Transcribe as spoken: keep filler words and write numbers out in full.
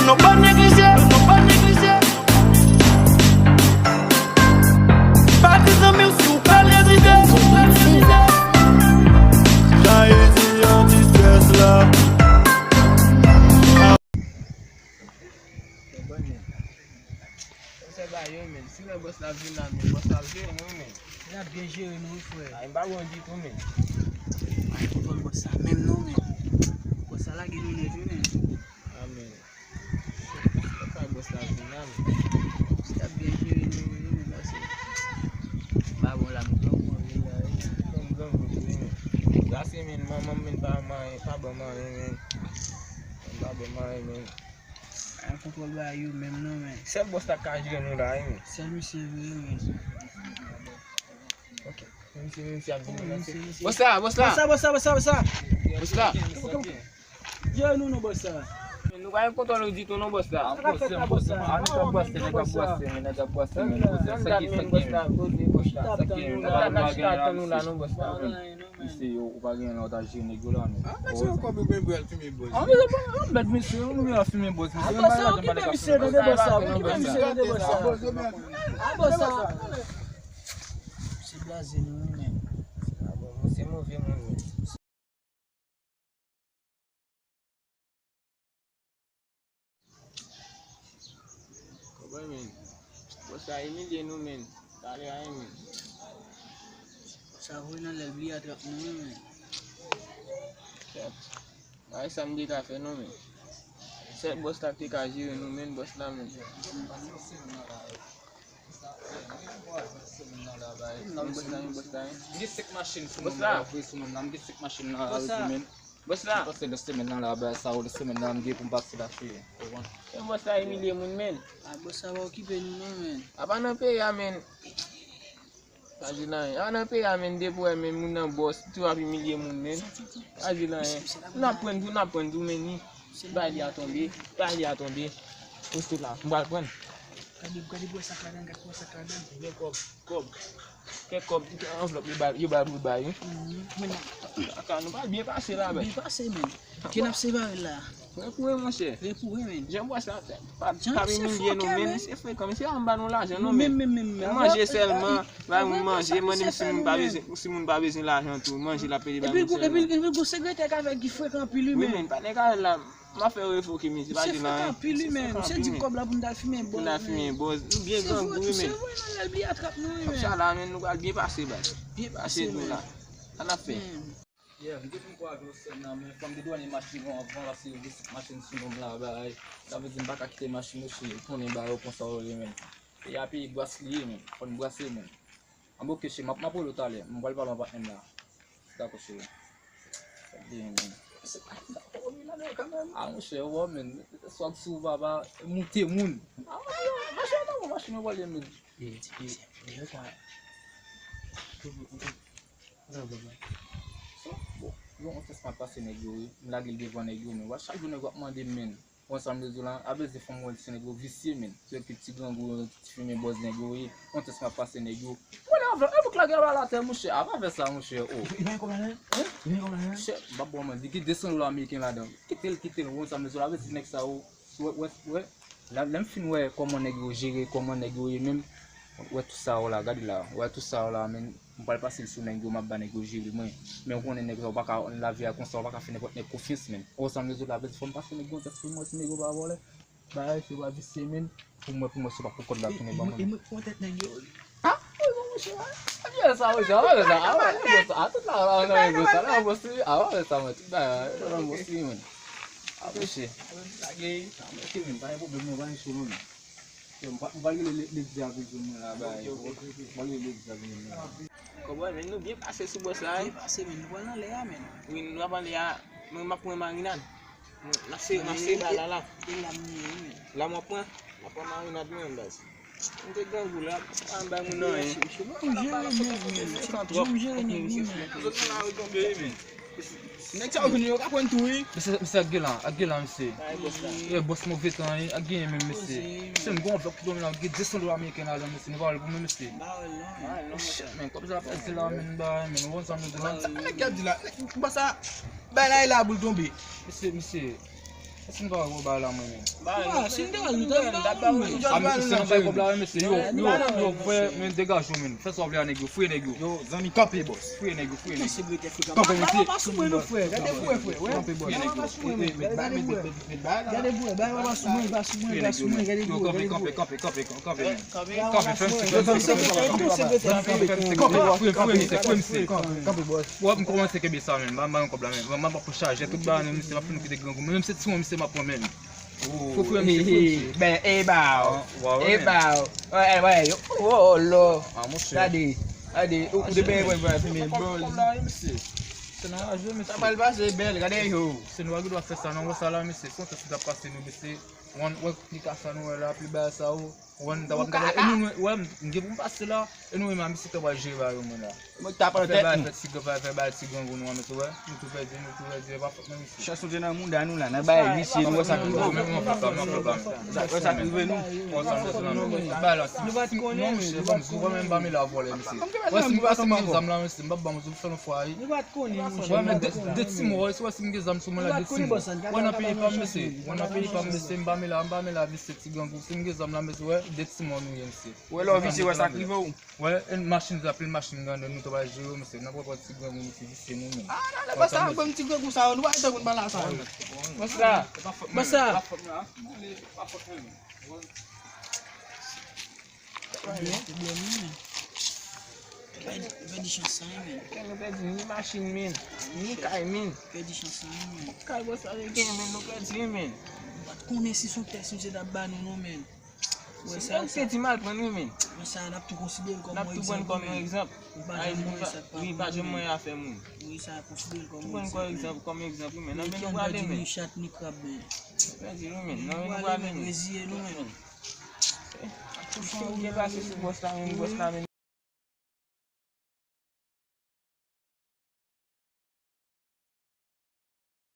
Nou pa neglije, nou pa neglije. Pa di zanmi w si w pa lezite. Sa e di yon ti stress la. Konprann, men. Konsa ba yo, men. Si lè bòs la vin la, men, bòs la ap jere nou, men. L ap byen jere nou, wi, frè. Ay, m pa bon ditou, men. Ay, kontwòl bòs la menm non, men. Bòs la lage nou nèt, wi, men. Amen. Sa bòs la vin la, men. L ap byen jere nou, wi, men, pase. M pa bon la, m pran bon, wi, la, wi. Kòm grangou, wi, men. Sa se, men, manman m, men, pa manyen, pa ban m anyen, men. M pa ban m anyen, men. Ay, kontwòl ba yo menm non, men. Sèl bòs la ka jere nou la, wi, men. Sèl misye vre, men. Ok. Menm si, menm si ap vin nan se. Bòs la, bòs la. Bòs la, bòs la, bòs la, bòs la. Bòs la. Jere nou non, bòs la. Nou pa gen kontwòl nou ditou non, bòs la. Sa k ap fèt la, bòs la? A, nèg ap bwase, nèg ap bwase, men, nèg ap bwase, men. Sa ki, sa ki, bòs la, poze, bòs la. Sa ki, nou pa gen anyen la, misye. Misye, ou pa gen anyen la, ou ta jere nèg yo la, men. Ah, mesye, ou konn ou menm bwè, al fimen bòz. Ah, mesye, bon, ah, bèt mesye, ou menm al fimen bòz, mesye. Ah, bòs la, okipe misye, tande bòs la, okipe misye, tande bòs la. Ah, bòs la. Se blaze nou, wi, men. Ah, bon, se move moun, men. Konprann, men. Bòs la imilye nou, men. Talè a, men. Sa voye nan lè l bliye atrap nou, men. Kèt. Bagay sa m te ka fè, non, men. Sèl bòs la ki te ka jere nou, men, bòs la, men. M gen senk machin sou mwen, m ap voye sou mwen la, m gen senk machin nan lari tou, men. Bòs la. M pase nan semèn nan la, bagay sa yo, nan semèn nan, m gen pou m pase la, cheri. Ou konprann? E bòs la imilye moun, men. A, bòs la pa okipe nou, non, men. A pa nan peyi a, men. Pa di l anyen. A nan peyi a, men, depi w wè, men, moun nan bòs, tou ap imilye moun, men. Pa di l anyen. N ap pran tou, n ap pran tou, men, ni. Bay li a tonbe, bay li a tonbe. Poste la, m pral pran. Gade, gade bwè sa k ladan, gade bwè sa k ladan. Gen kòb, kòb. Kèk kòb, anvlòp yo ba, yo ba pou bay, wi. Mhm. Men, kaka, nou pa byen pase la, bay. Byen pase, men. Ki n ap separe la? Repoure, monchè. Repoure, men. Jan bwè sa, pa, pa imilye nou, men, se frekan, men se pa m ba nou lajan, non, men. Manje sèlman, bay moun manje, mande m si moun pa bezwen, si moun pa bezwen lajan tou, manje l ap pede bay moun sèlman. Epi, epi, epi, gon sekretè k avè l ki frekan anpil, wi, men. Wi, men, pa nèg avè l la. M ap fè revoke misye, pa di l anyen. Misye frekan anpil, wi, men. Misye di kòb la pou n t al fimen bòz. Pou n al fimen bòz. Nou byen grangou, wi, men. Se vre, nan lè l bliye atrap nou, wi, men. Sa la, men, nou pral byen pase, bay. Byen pase tou la. Sa n ap fè? Yeah, m te fin pran avyon sèn nan, men fò m te dwanye machin nan anvan, paske yo gen machin sou non m la, bay. Sa vle di m pa ka kite machin yo, cheri, konnen ba yo konsa yo ye, men. Peyi a peyi bras li ye, men. Fò n brase, men. Anben, ok, cheri, m ap, m ap rele w talè. M pral pale an patnè m la. Dakò, cheri. Fèt byen, men. Se pa ki sa, fò w vin ladan kanmenm. A, monchè, ou wè, men. Swag sou papa, moute moun. A, monchè, mache nan machin yo pale, men. E, e, deyò ta. Nan, baba. So, bon, yon tès m ap pase nèg yo, wi. M lage l devan nèg yo, men. Wè, chak jou nèg yo ap mande m, men. Konsa m te di w la, a bezwen fè m wè se nèg yo visye, men. Se ki ti grangou, ti fimen bòz nèg yo ye. Yon tès m ap pase nèg yo. Mwen lè anvlòp, e bouk lage a atè, monchè. A pa fè sa, monchè, o. Li pa gen kòb ladan? Hein? Li pa gen kòb ladan? Monchè, m p ap ba w manti, li gen de san dola ameriken ladan. Kite l, kite l, konsa m te di w la, a bezwen nèg sa yo. Wè, wè, wè. Lè, lè m fin wè kòman nèg yo jere, kòman nèg yo ye menm, wè tout sa yo la, gade la, wè tout sa yo la, men, m pral pase l sou nèg yo, m ap ba nèg yo jere mwen. Men ou konnen nèg sa yo pa ka, lavi a konsa, ou pa ka fè nenpòt nèg konfyans, men. Ou sa m di w la, vle di fò m pase nèg yo yon tès pou m wè si nèg yo pa vòlè. Bagay, se pa visye, men, pou m wè, pou m wè si w pa pou kòd la tounen ban mwen. E mwen, e mwen, e mwen k pran tèt nèg yo. Ah, wi, bon, monchè, a. A, byen sa, monchè, a, byen sa, a, byen sa, a, tout la, a, nan, byen sa, la, bòs li, a, byen sa, mwen, tout bagay, a, nan, bòs li, mwen. A, monchè. Lage, a, monchè, men, pa gen pwoblèm, non, pa gen sou, non, men. Yo, m pa, m pa rele lè, lè di a vin jwenn mwen la, ba, yo, m pa rele lè di a vin jwenn mwen la. Konprann, men nou byen pase sou bòs la, wi. Byen pase, men nou pral anlè a, men. Wi, nou ap anlè a, mwen, m ap pran marinad. N ap se, n ap se ba la, la. E la m ye, wi, men. La m ap pran, m ap pran marinad mwen, baz. M te grangou la, pa m bay moun anyen. Jan m jere nèg, men. Jan m jere nèg, wi, men. Zòt nan lari tonbe, wi, men. Nèg sa yo vini, yo ka pran tou, wi. Mesye, mesye, ak gen la, ak gen la, mesye. Ay, bòs la. Ye, bòs move tan, wi, ak gen menm, mesye. Mesye, m gen yon anvlòp ki tonbe la, gen de san dola ameriken ladan, mesye. Nou pa wè l pou mwen, mesye. M pa wè l non, mesye. Men, kòb sa pèdi la, men, bay, men, ou konn sa m di la. Sa nèg k ap di la? Bòs sa, bay la, e la pou l tonbe. Mesye, mesye. Si m pa wè w ba la mwen menm. Ba, si m te wè l, nou ta ba ou menm. A, men se nan bay kòb la, men se yo, yo, yo, frè, men degaje w, men. Fè sa w vle a nèg yo, fouye nèg yo. Yo, zanmi, kanpe, bòs. Fouye nèg yo, fouye nèg yo. Kanpe, mesye. Pa sou mwen non, frè. Gade pou wè, frè. Fouye nèg yo. Gade pou wè. Gade pou wè. Bay pa sou mwen, pa sou mwen, pa sou mwen. Gade pou wè. Yo, kanpe, kanpe, kanpe, kanpe, kanpe, men. Kanpe, fè m siy, fè m siy. Fè m siy, fè m siy. Fouye, fouye, misye, fouye, misye. Kanpe, bòs. Wè, m kòmanse kenbe sa, men. M ba, m ba yon kòb la, men. M ba, m ba pou chaje tout bagay, men misye pa fin kite grangou. Men, menm se ti mwen, misye m ap pran, men. Fou, fou, misye, fou, misye. Ben, e ba w. E ba w. Wè, wè, yo. Oh, lò. Gade, gade. Ou, ou te benyen, wè, wè, men, bro. Se nan raje, mesye. Sa pral pase bèl, gade yo. Se nou ki dwa fè sa, non, wè sa la, mesye. Se yon tèt ki t ap pase nou, mesye. Wè, wè, pli ka sa nou wè la, pli ba sa, ou. Wè, nou ta wè, e nou, wè, m gen pou m pase la, e nou menm, misye ta pral jere ba yo, mwen la. Mwen ta pran tèt nou. Fè ba ti grangou nou an, mesye, wè. Nou tou pèdi, nou tou pèdi, e pa fòt mwen, mesye. Chans nou te nan mouda nou la, nan bay visye, nou wè sa k rive nou. Wè sa k rive nou. Wè sa k rive nou. Ba la, si, si, non, mesye, ban m, si w wè menm ba m la vòlè, mesye. Wè, si m pa, si m gen zam la, mesye, m pa ban m, fè nou fwa, wi. Nou pa t konnen, monchè. Wè, men de, de ti mò, wè, si w wè si m gen zam sou mwen la, de ti mò. Wè, nan peyi pa m, mesye. Wè, nan peyi pa m, mesye, m pa m la, m pa m la, visye ti grangou. Si m gen zam la, mesye, wè, de ti mò nou ye, mesye. Wè, lè w visye, wè sa k rive w. Wè, e machin, anpil machin grandè, nou tou pral jere, mesye. N ap pran ti grangou, mesye, visye nou menm. Ah, nan, nan, pa sa, ban m ti grangou sa yo, nou pa gen tan pou n pale sa yo. Bòs la, bòs la. Pèdi, pèdi chans sa, men. Pèdi, pèdi chans sa, men. Kè nou pèdi ni machin, men, ni kay, men. Pèdi chans sa, men. Kay bòs la te gen, men, nou pèdi, men. M pa t konnen si se yon tès misye t ap ba nou, non, men. Wè sa, se sa. Misye di m al pran, wi, men. Wè sa, n ap tou konsidere l kòm yon egzanp, wi, men. Ou pa janm wè sa k pa bon, wi, men. Wi, sa, konsidere l kòm yon egzanp, wi, men. Nan men nou prale, men. Ni chat, ni krab, men. Pèdi, wi, men. Nan men nou prale, men. Reziye nou, men. Ap tou fè yon byen pase sou bòs la, men, bòs la, men.